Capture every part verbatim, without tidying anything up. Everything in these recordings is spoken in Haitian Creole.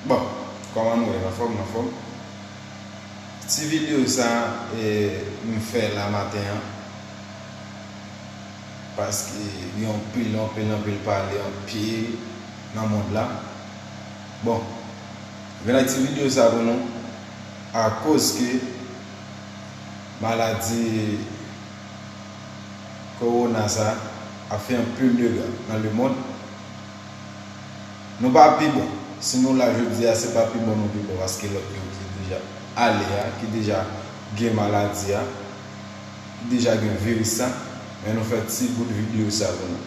Bon, kòman nou ye? Anfòm, anfòm. Ti videyo sa, e, m fè la maten an, paske gen anpil, anpil, anpil pale, anpil nan mond la. Bon, vin ak ti videyo sa pou nou, akoz ke maladi kowona sa ap fè anpil dega nan lemonn. Nou pa pi bon. Si nou la jodi a, se pa pi bon nou pi bon paske lòt yo ki deja ale a, ki deja gen maladi a, ki deja gen viris sa, men nou fè ti bout videyo sa pou nou.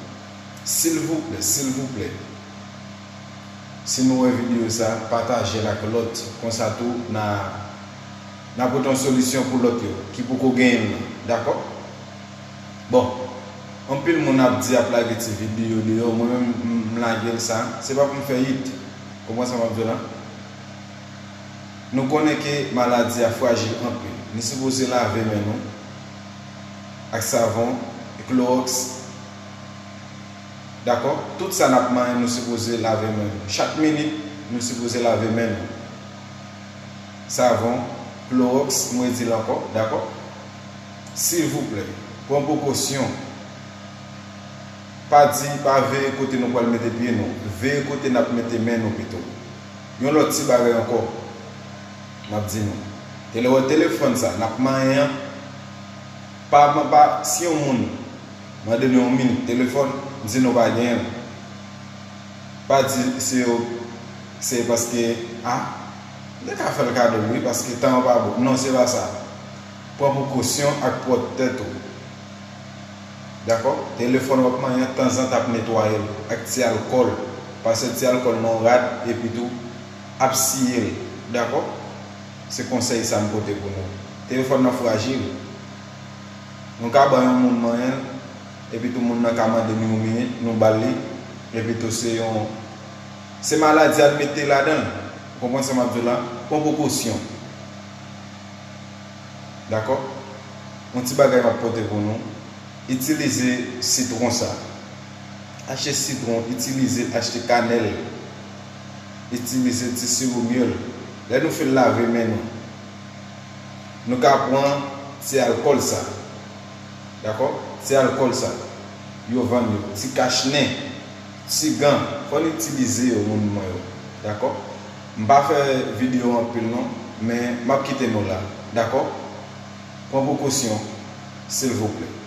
Silvouplè, silvouplè, si nou wè videyo sa, pataje l ak lòt. Konsa tou, n a, n a pote yon solisyon pou lòt yo, ki poko genyen l nan. Dakò? Bon, anpil moun ap di ap lage ti videyo deyò, mwen menm m, m lage l sa, se pa pou m fè hit. Konprann sa m ap di w la? Nou konnen ke maladi a frajil anpil. Nou sipoze lave men nou ak savon, klowòks. Dakò? Tout sa n ap manyen, nou sipoze lave men nou. Chak minit, nou sipoze lave men nou. Savon, klowòks, mwen di l ankò, dakò? Silvouplè, pran prekosyon. Pa di, pa veye kote nou pral mete pye nou. Veye kote n ap mete men nou pito. Yon lòt ti bagay ankò, m ap di nou. Tele-, telefòn sa, n ap manyen an, pa, pa, pa, si yon moun mande nou yon minit telefòn, di nou pa genyen l. Pa di se yo, se paske, a, m te ka fè l kado l wi, paske tan an pa bon. Non, se pa sa. Pran prekosyon ak pwòp tèt ou. Dakò? Telefòn w ap manyen an, tanzantan ap netwaye l ak ti alkòl. Pase ti alkòl nan yon rad, epi tou, ap siye l. Dakò? Se konsèy sa m pote pou nou. Telefòn nan frajil. Nou ka ban yon moun manyen l, epi tou moun nan ka mande nou yon minit, nou ba l li, epi tou se yon, se maladi a l mete ladan l. Ou konprann sa m ap di w la? Pran prekosyon. Dakò? Yon ti bagay m ap pote pou nou. Itilize sitwon sa. Achte sitwon, itilize, achte kanèl. Itilize ti siwo myèl. Lè nou fin lave men nou, nou ka pran ti alkòl sa. Dakò? Ti alkòl sa. Yo vann yo. Ti kach nen. Ti gan. Fò n itilize yo, moun mwen yo. Dakò? M pa fè videyo anpil non, men m ap kite nou la. Dakò? Pran prekosyon, silvouplè.